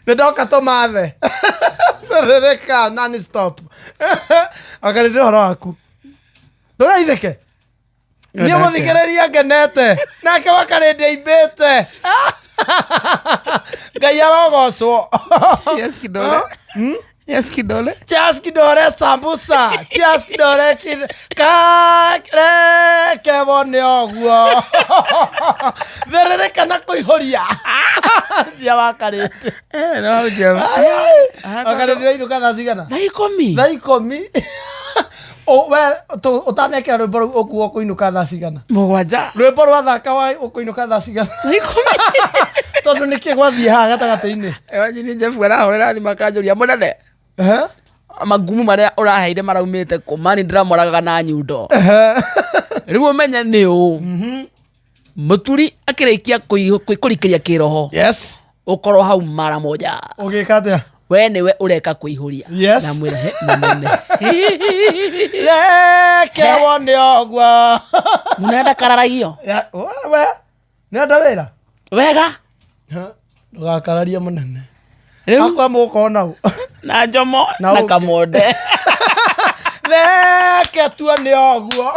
Nĩ ndoka tũmathe. Rĩrĩka non stop. Wakarĩndĩ ũhoro waku. Ndũraithĩke. Niĩ mũthikĩrĩria ngenete. Nake wakarĩndĩ aimbĩte. Ngai arogocwo. Yes, kidole. Yes, kidole. Cheers kidore sambusa. Cheers kidore kid kareke wone ũguo. Therereka na kũihũria. Njia wakarĩte. Eh, no, Jeff. Wakarĩte ũrainũka thaa cigana? Thaa ikũmi. Thaa ikũmi. We ũtanekĩra rwĩmbo rũu ũkuo ũkũinũka thaa cigana? Mũgwanja. Rwĩmbo rwathaka wa ũkũinũka thaa cigana? Thaa ikũmi. Tondũ nĩkĩ gwathiĩ haha gatagatĩ-inĩ? Imagine Jeff arahũrĩra thimũ akanjũria mũnene Ehe. magumu marĩa ũraheire maraumĩte kũ mani ndĩramoragaga na nyundo rĩu ũmenye nĩ ũ mũturi akĩrĩkia kũrikĩria kĩroho Yes. ũkorwo hau mara moja Ũgĩka atĩa? We nĩwe ũreka kũihũria. Yes. Namwĩra he mũnene. Reke wone ũguo. Mũnene ndakararagio. Ya, we nĩenda wĩra. Wega. Ha, ndũgakararie mũnene. Rĩu Akwa mũgũkorwo nau. Na njomo Na na ũngĩ. kamonde. Reke tuone ũguo.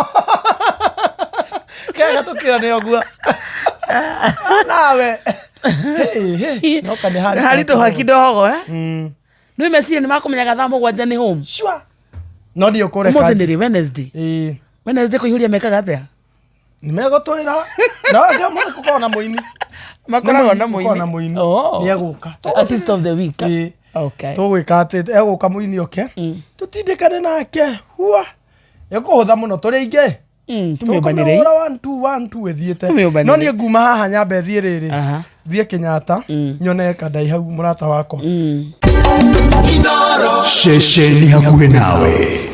Kega tũkĩone ũguo. Nawe. Hey, hey. No kana harĩ. Haritũha kidogo eh? Nĩ meciria nĩ makũmenyaga thaa 7 nĩ home. Sure. No ndiũ kũreka. Ũmũthĩ nĩ rĩ? Wednesday. Ĩĩ. Wednesday kũihũria mekaga atĩa? Nĩ megũtwĩra. Na mũthĩ gũkorwo na mũini. Makoragwo na Gũkoragwo na mũini. mũini. Oh. Nĩ egũka. Artist of the week. Ĩĩ. Okay. Tũgwĩka atĩ egũka mũini oke. Tũtindĩkane nake. Hua. Ĩkũhũtha mũno tũrĩ aingĩ. Tũmĩũmbanĩrei. Tũkũmĩhũra one two one two ĩthiĩte. Tũmĩũmbanĩre. No niĩ nguma haha nyambe thiĩ rĩrĩ. Thiĩ Kenyatta nyone kandai hau mũrata wakwa. Ceceni hakuhĩ nawe.